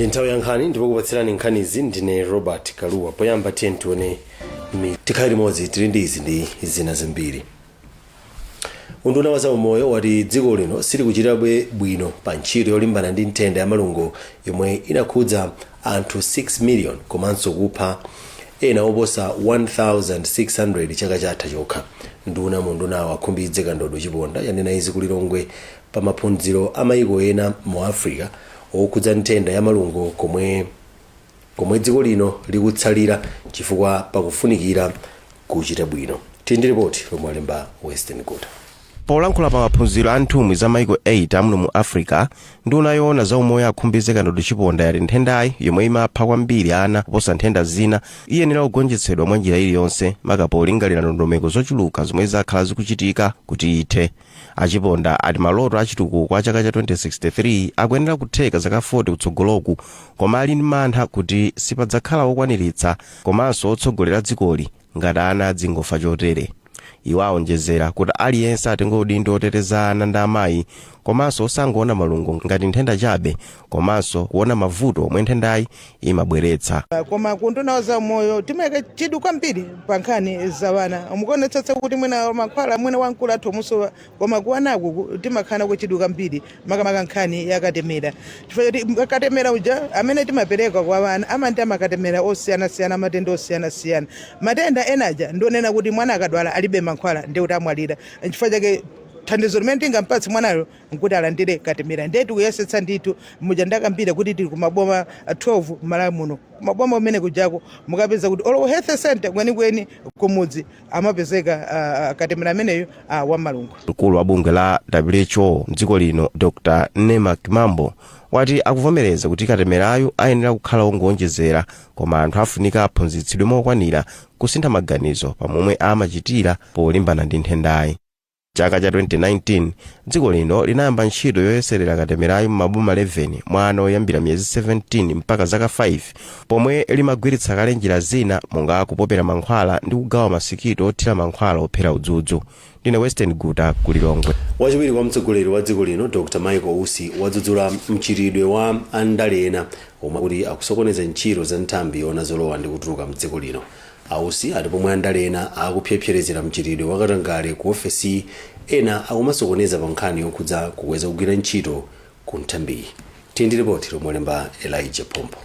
Ndi nthawi ya nkhani, ndipo kupatsirani nkhanizi ndine Robert Kaluwa. Poyamba tiye tione tikhale limodzi, tili ndi izi ndi zina zambiri. Unduna wa zaumoyo wati dziko lino silikuchitabe bwino pa ntchito yolimbana ndi nthenda ya malungo yomwe inakhudza anthu 6 million komanso kupha ena oposa 1600 chaka chatha chokha. Nduna mu undunawo, a Khumbize Kandodo Chiponda, yanena izi ku Lilongwe pa maphunziro a mayiko ena mu Africa okhudza nthenda ya malungo, komwe dziko lino likutsalira chifukwa pakufunikira kuchita bwino. Tili ndi ripoti lomwe alemba Western Guta. Polankhula pa maphunziro a nthumwi za maiko 8 amuno mu Africa, nduna yoona za umoyo a Khumbize Kandodo Chiponda yati nthendayi, yomwe imapha kwambiri ana kuposa nthenda zina, iyenera kugonjetsedwa mwa njira iliyonse, maka polingalira ndondomeko zochuluka zomwe zakhala zikuchitika kuti ithe. Achiponda ati maloto achitukuko a chaka cha 2063 akuyenera kutheka zaka 40 kutsogoloku, koma ali ndi mantha kuti sipadzakhala wokwaniritsa komanso otsogolera dzikoli ngati ana adzingofa chotere. Iwo awonjezera kuti aliyense atenge udindo oteteza ana ndi amayi, komanso osangoona malungo ngati nthenda chabe, komanso kuona mavuto omwe nthendayi imabweretsa. Koma kunduna wa zaumoyo timayika chidwi kwambiri pa nkhani za wana. Mukuonetsetsa kuti mwina mankhwala mwina wamkulu athu musowa, koma kuwanaku timakhala ku chidwi kwambiri, makamaka nkhani yakatemera, chifukwa choti katemera uja amene timapereka kwa wana amandi amakatemera osiyanasiyana, matenda osiyanasiyana. Matenda enaja ndionena kuti mwana akadwala alibe mankhwala, ndiye kuti amwalira. Nchifukwa chake thandizo limene tingampatse mwanayo nkuti alandire katemera. Ndiye tikuyesetsa ndithu, muja ndakambira kuti tili kumaboma 12 m'Malawi muno. Kumaboma umene kujako mukapeza kuti olo health center kwenikweni kumudzi amapezeka katemera ameneyo wa malungo. Mkulu wa bungwe la WHO mdziko lino, Dr Nema Kimambo, wati akuvomereza kuti katemerayo ayenera kukhala wongonjezera, koma anthu afunika aphunzitsidwe mokwanira kusintha maganizo pamomwe amachitira polimbana ndi nthendayi. Chaka cha 2019 dziko lino linayamba ntchito yoyeserera katemerayo m'maboma 11 mwa ana oyambira miyezi 17 mpaka zaka 5, pomwe limagwiritsa kale njira zina monga kupopera mankhwala ndi kugawa masikito othira mankhwala ophera udzudzu. Ndine Western Guta ku Lilongwe. Wachiwiri kwa mtsogoleri wa dziko lino, Dr Michael Usi, wadzudzula mchitidwe wa andale ena omwe akuti akusokoneza ntchito za nthambi yoona zolowa ndi kutuluka mdziko lino. Ausi ati pomwe andale ena akupyepyerezera mchitidwe wakatangale ku ofesi, ena akumasokoneza pa nkhani yokhudza kukweza kugwira ntchito ku nthambiyi. Tili ndi ripoti lomwe alemba Elijah Pompo.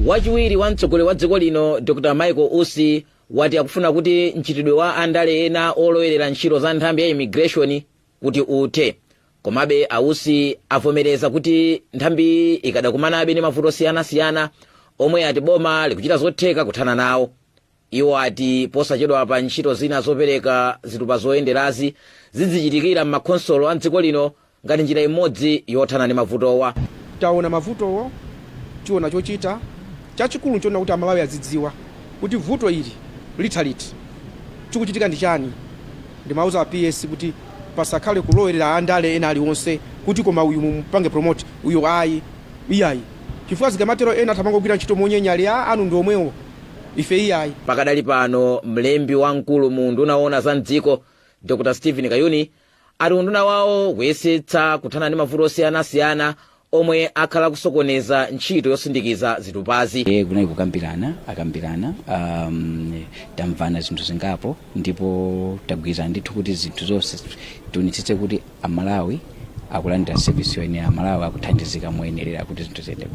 Wachiwiri wa mtsogoleri wa dziko lino, Dr Michael Usi, wati akufuna kuti mchitidwe wa andale ena olowerera ntchito za nthambi ya immigration kuti uthe. Komabe Ausi avomereza kuti nthambi ikadakumanabe ndi mavuto osiyanasiyana omwe ati boma likuchita zotheka kuthana nawo. Iwo ati posachedwa pa ntchito zina zopereka zitupa zoyenderazi zidzichitikira m'makhonsolo a mdziko lino ngati njira imodzi yothana ndi mavutowa. Taona mavutowo, tiona chochita. Chachikulu nchoona kuti Amalawi azidziwa kuti vuto ili litha liti, chikuchitika ndi chani. Ndimauza a PS kuti pasakhale kulowerera andale ena aliwonse kuti koma uyu mumpange promote, uyu ayi, iyayi, chifukwa zikamatero ena athamangogwira ntchito monyenyali a anu ndi omwewo, ife iyayi. Pakadali pano mlembi wamkulu mu unduna woona za mdziko, Dr Stephen Kayuni, ati unduna wawo kuyesetsa kuthana ndi mavuto osiyanasiyana omwe akhala kusokoneza ntchito yosindikiza zitupazi. Kunali kukambirana, akambirana, tamvana zinthu zingapo ndipo tagwirizana ndithu kuti zinthu zonse tionetsetse kuti Amalawi akulandira service yoyenera, Amalawi akuthandizika moyenerera kuti zinthu ziyende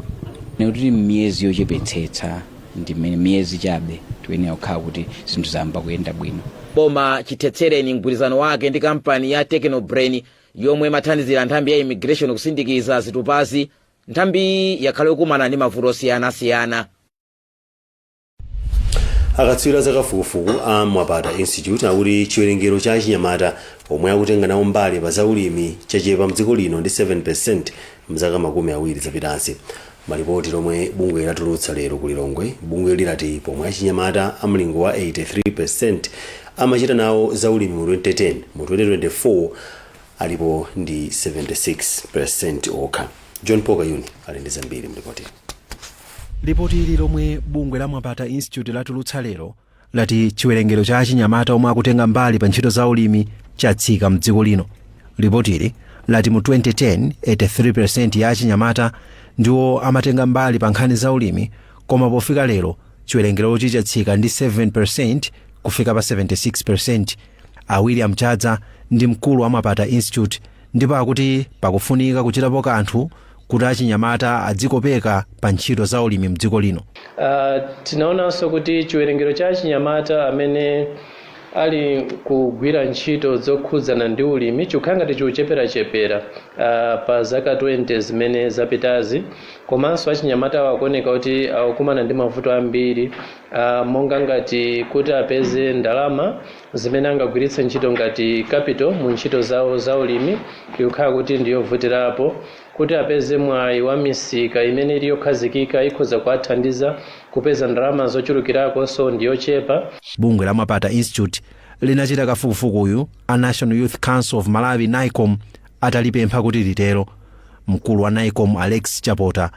bwino. Kuti miyezi yochepetsetsa ndi mmene miyezi chabe tikuyenera kukhala kuti zinthu zayamba kuyenda bwino. Boma chithetsereni mgwirizano wake ndi kampani ya Technobrain yomwe imathandizira nthambi ya immigration kusindikiza zitupazi, nthambi yakhala yokumana ndi mavuto osiyanasiyana. Akatswiri zakafukufuku a Mwapata Institute akuti chiwerengero cha achinyamata omwe akutenga nawo mbali pa zaulimi chachepa mdziko lino ndi 7% mzaka 20 zapitazi. Malipoti lomwe bungwe latulutsa lero ku Lilongwe, bungwe lilati pomwe achinyamata amlingo wa 83% amachita nawo zaulimi mu 2010, mu 2024 alipo ndi 76% okha. John Paul Kayuni ali ndi zambiri mlipoti. Lipoti ili lomwe bungwe la Mwapata Institute latulutsa lero lati chiwerengero cha achinyamata omwe akutenga mbali pa ntchito za ulimi chatsika mdziko lino. Lipotili lati mu 2010, 83% ya achinyamata Ndiwo amatenga mbali pa nkhani za ulimi, koma pofika lero chiwerengerochi chatsika ndi 7% kufika pa 76. A William Chadza ndi mkulu wa Mwapata Institute ndipo akuti pakufunika kuchitapo kanthu kuti achinyamata adzikopeka pa ntchito za ulimi mdziko lino. Tinaonanso kuti chiwerengero cha achinyamata amene ali kugwira ntchito zokhudzana ndi ulimi chikukhala ngati chikucheperachepera pa zaka 20 zimene zapitazi. Komanso achinyamata akuoneka kuti akukumana ndi mavuto ambiri, monga ngati kuti apeze ndalama zimene angagwiritse ntchito ngati capital mu ntchito zawo za ulimi ikukhala kuti ndiyovutirapo, kuti apeze mwayi wa misika imene ili yokhazikika ikhoza kuwathandiza kupeza ndalama zochulukirako so ndiyochepa. Bungwe la Mwapata Institute linachita kafukufukuyu a National Youth Council of Malawi, NYCOM, atalipempha kuti litero. Mkulu wa NYCOM, Alex Chapota,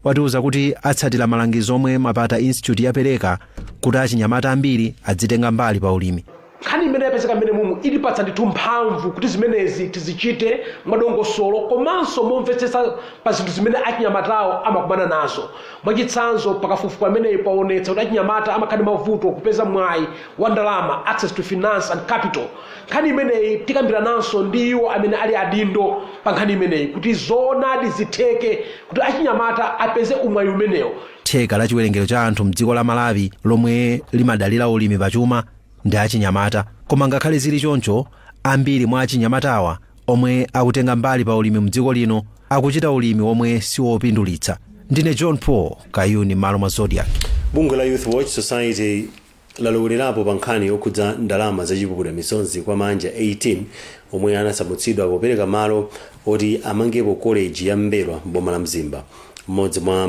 watiuza kuti atsatira malangizo omwe Mwapata Institute yapereka kuti achinyamata ambiri adzitenga mbali pa ulimi. Nkhani imene yapezeka mmene mumu itipatsa ndithu mphamvu kuti zimenezi tizichite mwadongosolo komanso momvetsetsa pa zinthu zimene achinyamatawo amakumana nazo. Mwachitsanzo, pakafukufuku ameneyi paonetsa kuti achinyamata amakhala ndi mavuto kupeza mwayi wa ndalama, access to finance and capital. Nkhani imeneyi tikambirananso ndi iwo amene ali adindo pa nkhani imeneyi kuti zoonadi zitheke kuti achinyamata apeze umwayi umenewo. Theka la chiwerengero cha anthu mdziko la Malawi lomwe limadalira ulimi pachuma ndi achinyamata, koma ngakhale zili choncho, ambiri mwa achinyamatawa omwe akutenga mbali pa ulimi mdziko lino akuchita ulimi omwe siwopindulitsa. Ndine John Paul Kayuni, malo mwa Zodiak. Bungwe la Youth Watch Society lalowelerapo pa nkhani yokhudza ndalama zachipukuta misonzi kwa mabanja 18 omwe anasamutsidwa popereka malo oti amangepo koleji ya M'mbelwa m'boma la Mzimba. Mmodzi mwa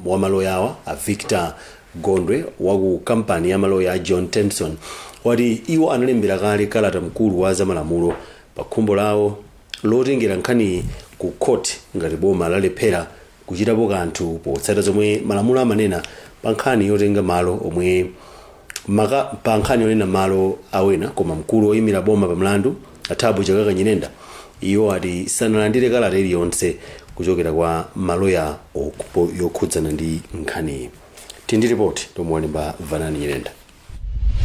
wa maloya awa, a Victor Gondwe waku kampani ya maloya a John Tenson, wati iwo analembera kale kalata mkulu wa zamalamulo pa khumbo lawo lotengera nkhaniyi ku court ngati boma lalephera kuchitapo kanthu potsata zomwe malamulo amanena pa nkhani yotenga malo omwe maka pa nkhani yonena malo awena. Koma mkulu woyimira boma pa mlandu, a Thabo Chakaka Nyirenda, iwo ati sanalandire kalata iliyonse kuchokera kwa maloya yokhudzana ndi nkhaniyi. Tindi ripoti lomwe walemba Vanani Nyirenda.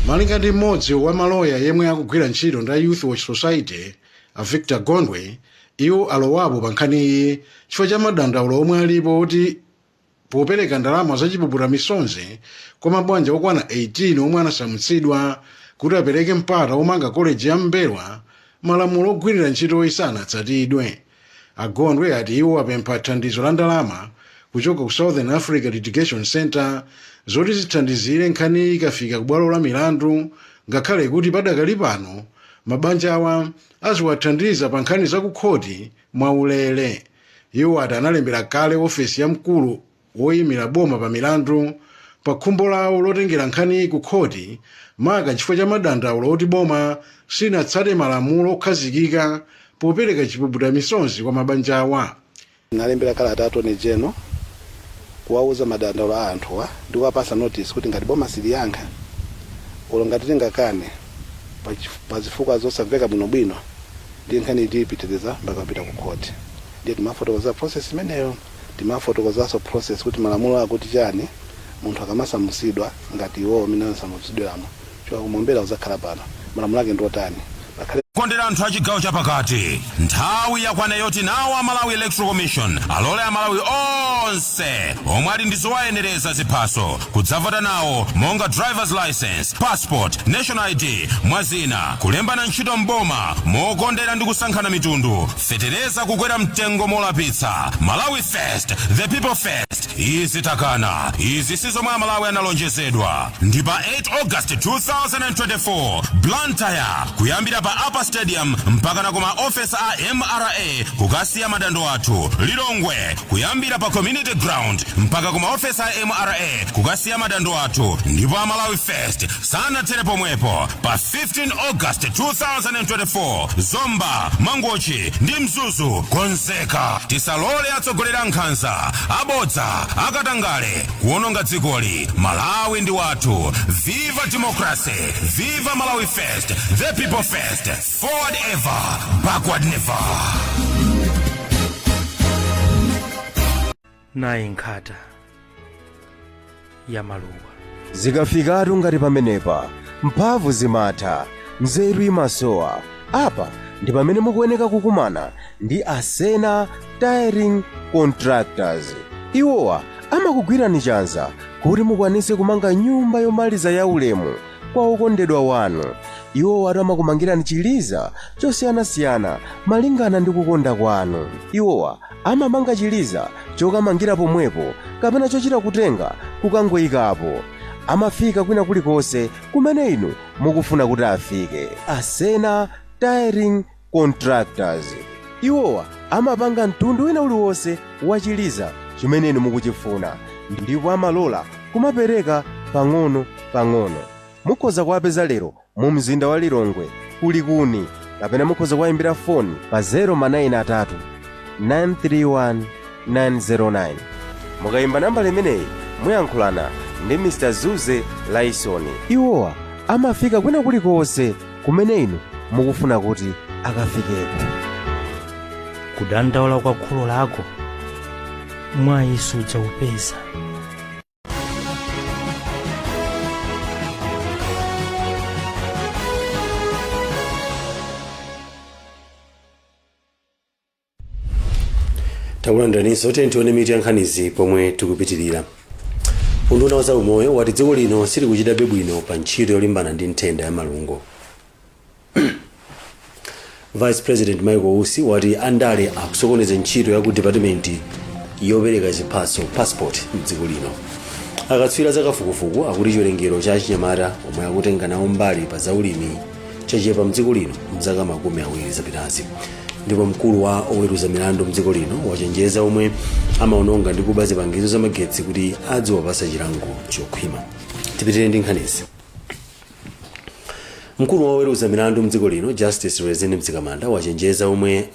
Malinga ndi mmodzi wa maloya yemwe akugwira ntchito ndi Youth Watch Society, a Victor Gondwe, iwo alowapo pa nkhaniyi chifukwa cha madandaulo omwe alipo oti popereka ndalama zachipuputa misonzi kwa mabanja okwana 18 omwe anasamutsidwa kuti apereke mpata omanga koleji ya M'mbelwa, malamulo ogwirira ntchitoyi sanatsatidwe. Agondwe ati iwo apempha thandizo la ndalama kuchoka ku Southern Africa Litigation Center zoti zithandizire nkhaniyi ikafika ku bwalo la milandu, ngakhale kuti padakali pano mabanja awa aziwathandiza pa nkhani za kukhoti mwaulere. Iwo ati analembera kale ofesi ya mkulu woyimira boma pa milandu pa khumbo lawo lotengera nkhaniyi ku khoti, maka chifukwa cha madandaulo oti boma silinatsate malamulo okhazikika popereka chipuputa misonzi kwa mabanja awa. Nalembera kalata Attorney General kuwauza madandaulo a anthuwa ndi kuwapasa notice kuti ngati boma siliyankha ulo ngati tingakane pa zifukwa zosamveka bwinobwino, ndiye nkhani tiyipitiriza mpaka kupita ku court. Ndiye timafotokoza process imeneyo, timafotokozanso process kuti malamulo akuti chani munthu akamasamutsidwa ngati iwowo amene anasamutsidwiramo choka kumombera uzakhala pano, malamulo ake ndi otani pakhale. Kondera anthu a chigawo chapakati, nthawi yakwana yoti nawo a Malawi Electoral Commission alole Amalawi onse omwe ali ndi zowayenereza ziphaso kudzavota nawo, monga driver's license, passport, national ID, mwazina, kulembana ntchito mboma mokondera ndi kusankhana mitundu, fetereza kukwera mtengo molapitsa. Malawi first, the people first. Izi takana, izi si zomwe Amalawi analonjezedwa. Ndi pa 8 August 2024, Blantyre, kuyambira pa Upper Stadium mpaka na kuma ofesi a MRA kukasiya madando athu. Lilongwe, kuyambira pa Community Ground mpaka kuma ofesi a MRA kukasiya madando athu. Ndipo Amalawi first sanathere pomwepo. Pa 15 August 2024, Zomba, Mangochi ndi Mzuzu, konzeka. Tisalole atsogoleri a nkhanza, abodza, akatangale kuwononga dzikoli. Malawi ndi wathu. Viva democracy, viva Malawi first, the people first, forward ever, backward never. Nayi nkhata ya maluwa. Zikafikatu ngati pamenepa, mphamvu zimatha, nzeru imasowa. Apa ndi pamene mukuyeneka kukumana ndi Asena Tiling Contractors. Iwowa amakugwirani chanza kuti mukwanise kumanga nyumba yomaliza yaulemu kwa okondedwa wanu. Iwowa amakumangirani chiliza chosiyanasiyana malingana ndi kukonda kwanu. Iwowa amamanga chiliza chokamangira pomwepo kapena chochita kutenga kukangoyikapo. Amafika kwina kulikonse kumene inu mukufuna kuti afike. Asena Tiling Contractors, iwowa amapanga mtundu wina uliwonse wa chiliza chimene inu mukuchifuna, ndipo amalola kumapereka pang'ono pang'ono. Mukhoza kuwapeza lero mu mzinda wa Lilongwe kulikuni, kapena mukhoza kuwayimbira foni pa 093 931 909. Mukayimba nambala imeneyi, muyankhulana ndi Mr Zuze Laisoni. Iwowa amafika kwina kulikonse kumene inu mukufuna kuti akafikeko. Kudandaula kwa kholo lako mwayi sudzaupeza. Takulandiraninso. Tione mitu ya nkhanizi pomwe tikupitirira. Unduna wa zaumoyo wati dziko lino silikuchitabe bwino pa ntchito yolimbana ndi nthenda ya malungo. Vice President Michael Usi wati andale akusokoneza ntchito ya ku department yopereka ziphaso, passport, mdziko lino. Akatswiri zakafukufuku akuti chiwerengero cha achinyamata omwe akutenga nawo mbali pa zaulimi chachepa mdziko lino mzaka 20 zapitazi. Ndipo mkulu wa oweruza milandu mdziko lino wachenjeza omwe amaononga ndi kuba zipangizo zamagetsi kuti adziwapasa chilango chokhwima. Tipitirire ndi nkhanizi. Mkulu wa oweruza milandu mdziko lino, Justice Rizine Mzikamanda, wachenjeza omwe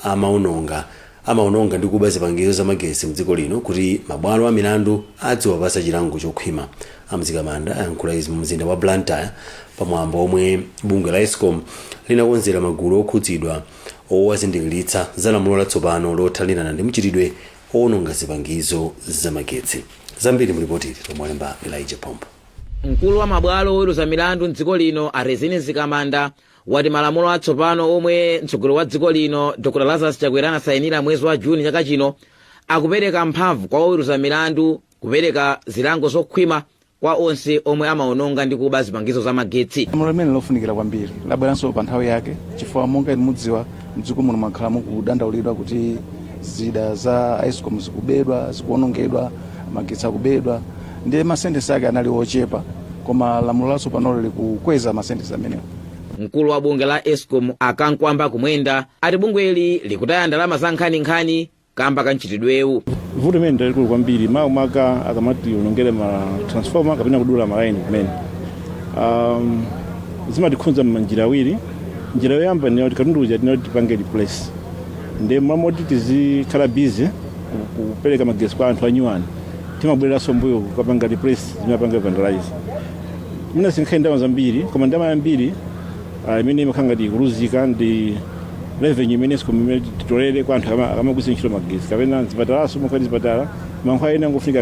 amaononga ndi kuba zipangizo zamagetsi mdziko lino kuti mabwalo a milandu adziwapasa chilango chokhwima. Amzikamanda ayankhula izi mu mzinda wa Blantyre pamwambo omwe bungwe la ESCOM linakonzera magulu okhudzidwa owazindikiritsa za lamulo latsopano lothanirana ndi mchitidwe owononga zipangizo zamagetsi. Zambiri mulipoti lomwe alemba Elijah Pompo. Mkulu wa mabwalo oweruza milandu mdziko lino, a Rizine Mzikamanda, wati malamulo atsopano omwe mtsogoleri wa dziko lino Dr Lazarus Chakwera anasayinira mwezi wa Juni chaka chino akupereka mphamvu kwa oweruza milandu kupereka zilango zokhwima kwa onse omwe amaononga ndi kuba zipangizo zamagetsi. Lamulo limene lofunikira kwambiri labweranso pa nthawi yake, chifukwa monga inu mudziwa, mdziko muno mwakhala mukudandaulidwa kuti zida za ESCOM zikubedwa, zikuonongedwa, magetsi akubedwa, ndiye masentence ake anali ochepa, koma lamulo latsopanolo likukweza masentence amenewo. Mkulu wa bungwe la ESCOM, Akankwamba Kumwenda, ati bungweli likutaya ndalama za nkhaninkhani kamba ka mchitidwewu. Vuto limene ndalikulu kwambiri, makamaka akamati unongere ma transformer kapena kudula malaini kumene, zimatikhudza m'manjira awiri. Njira yoyamba ndi kuti katundu uja tinoti tipange replace, ndi mamoti tizikhala busy kupereka magetsi kwa anthu anyuwani, timabwereranso mbuyo kukapanga replace zimapanga vandalize. Mwina sinkhale ndalama zambiri, koma ndalama yambiri imene imakhala ngati ikuluzika ndi revenue imene ESCOM imene titolere kwa anthu akamagwiritsa ntchito magetsi, kapena mzipatalaso, mukhali zipatala mankhwala ena angofunika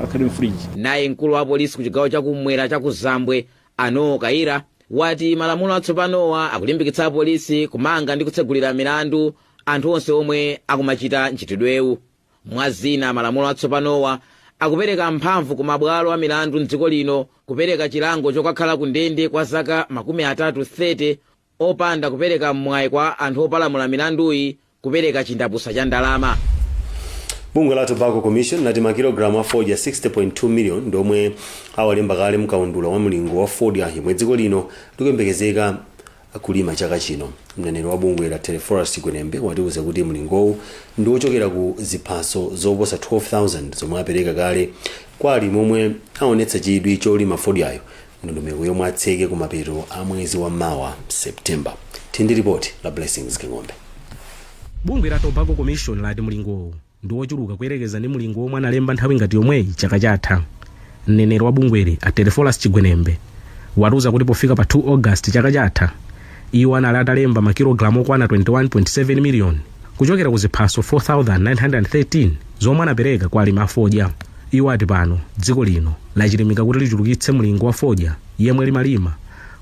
akhale mfriji. Naye mkulu wa polisi ku chigawo chakumwera chakuzambwe, Ano Kaira, wati malamulo atsopanowa akulimbikitsa apolisi kumanga ndi kutsegulira milandu anthu onse omwe akumachita mchitidwewu. Mwa zina, malamulo atsopanowa akupereka mphamvu ku mabwalo a milandu mdziko lino kupereka chilango chokakhala ku ndende kwa zaka 30, 30, opanda kupereka mwayi kwa anthu opalamula milanduyi kupereka chindapusa cha ndalama. Bungwe la Tobacco Commission lati makilogalamu a fodya 60.2 million ndi omwe awalemba kale mkaundula wa mlingo wa fodya yomwe dziko lino likuyembekezeka kulima chaka chino. Mneneri wa bungwe la Teleforest Gwenembe watiuza kuti mlingowu ndi wochokera ku ziphaso zoposa 12,000 zomwe apereka kale kwa alimi omwe aonetsa chidwi cholima fodyayo, ndondomeko yomwe atseke kumapeto a mwezi wa mawa, September. Tindi ripoti la Blessings King'ombe. Bungwe la Tobacco Commission lati mlingowu ndi wochuluka kuyerekeza ndi mlingo omwe analemba nthawi ngati yomweyi chaka chatha. Mneneri wa bungweli, a Teleforest Chigwenembe, watiuza kuti pofika pa 2 August chaka chatha, iwo anali atalemba makilogalamu okwana 21.7 miliyoni, Kuchokera ku ziphaso 4913 zomwe anapereka kwa alimi afodya. Iwo ati pano dziko lino lachilimika kuti lichulukitse mlingo wa fodya yemwe limalima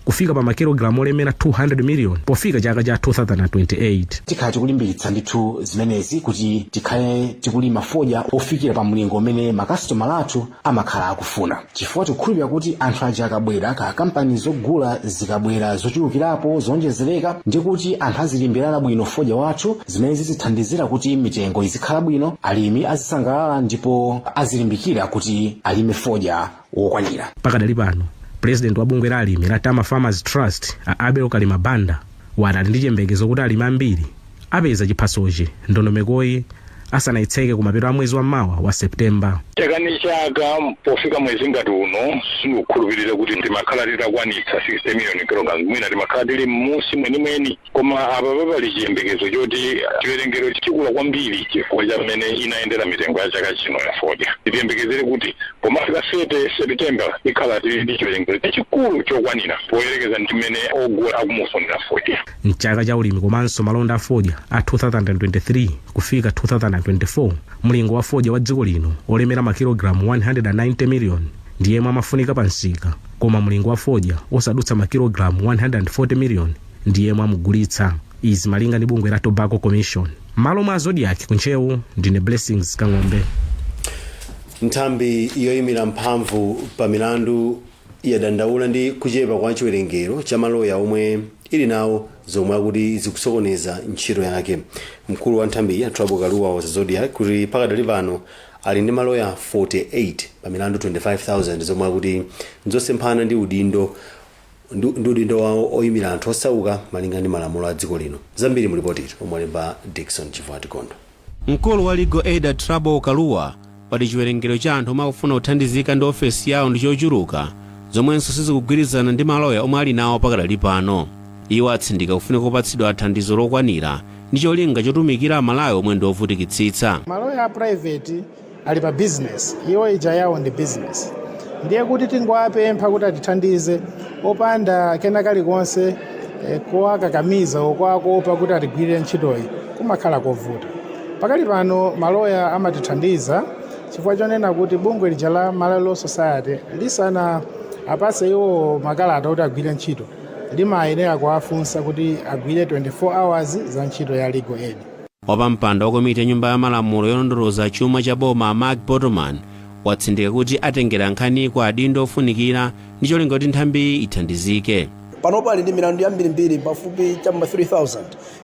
kufika pa makilogalamu olemera 200 million pofika chaka cha 2028. Tikhala tikulimbikitsa ndithu zimenezi kuti tikhale tikulima fodya ofikira pa mlingo umene makasitomala athu amakhala akufuna, chifukwa tikukhulupirira kuti anthu aja akabwera, ka kampani zogula zikabwera zochulukirapo, zonjezereka, ndi kuti anthu azilimbirana bwino fodya wathu, zimene zizithandizira kuti mitengo izikhala bwino, alimi azisangalala ndipo azilimbikira kuti alime fodya wokwanira. Pakadali pano, President wa bungwe la alimi la Tama Farmers Trust, a Abel Kalimabanda, wati ali ndi chiyembekezo kuti alimi ambiri apeza chiphasochi ndondomekoyi asanayitseke kumapeto a mwezi wa mawa wa Septemba. Chaka ndi chaka pofika mwezi ngati uno, sindikukhulupirira kuti timakhala titakwanitsa 60 million kilograms. Mwina timakhala tili m'musi mwenimweni, koma apa papali chiyembekezo choti chiwerengero chikula kwambiri chifukwa cha mmene inayendera mitengo ya chaka chino ya fodya. Tiyembekezere kuti pomafika 30 September ikhala tili ndi chiwerengero chachikulu chokwanira poyerekeza ndi mmene ogula akumufunira fodya. Mchaka cha ulimi komanso malonda a fodya a 2023 kufika 2024, mlingo wa fodya wa dziko lino olemera makilogalamu 190 million ndi yemwe amafunika pa msika, koma mlingo wa fodya osadutsa makilogalamu 140 million ndi yemwe amugulitsa. Izi malinga ndi bungwe la Tobacco Commission. Malo mwa Zodiak ku Ntcheu, ndine Blessings Kang'ombe. Nthambi yoyimira mphamvu pa milandu yadandaula ndi kuchepa kwa chiwerengero cha maloya omwe ili nawo, zomwe akuti zikusokoneza ntchito yake. Mkulu wa nthambiyi, Trouble Kaluwa, wa Zodiak kuti pakadali pano ali ndi maloya 48 pa milandu 25,000, zomwe akuti nzosemphana ndi udindo wawo oyimira anthu osauka malinga ndi malamulo a dziko lino. Zambiri mulipotito omwe alemba Dickson Chivati Kondo. Mkulu wa Legal Aid, Trouble Kaluwa, pati chiwerengero cha anthu omwe akufuna kuthandizika ndi ofesi yawo ndi chochuluka, zomwenso sizikugwirizana ndi maloya omwe ali nawo pakadali pano. Iwo atsindika kufunika kupatsidwa thandizo lokwanira ndi cholinga chotumikira Amalawi omwe ndi ovutikitsitsa. Maloya a private ali pa business, iwo ija yawo ndi business, ndiye kuti tingowapempha kuti atithandize opanda kena kalikonse kowakakamiza okwakopa kuti atigwirire ntchitoyi kumakhala kovuta. Pakali pano maloya amatithandiza chifukwa chonena kuti bungwe lija la Malawi Law Society lisana apatse iwo makalata kuti agwire ntchito, limayenera kuwafunsa kuti agwire 24 hours za ntchito ya legal aid. Wapampando wa komiti ya nyumba ya malamulo yolondoloza chuma cha boma, Mark Botoman, watsindika kuti atengera nkhani kwa adindo ofunikira ndi cholinga kuti nthambi ithandizike. Panopo ali ndi milandu yambirimbiri, pafupi cham'ma 3000.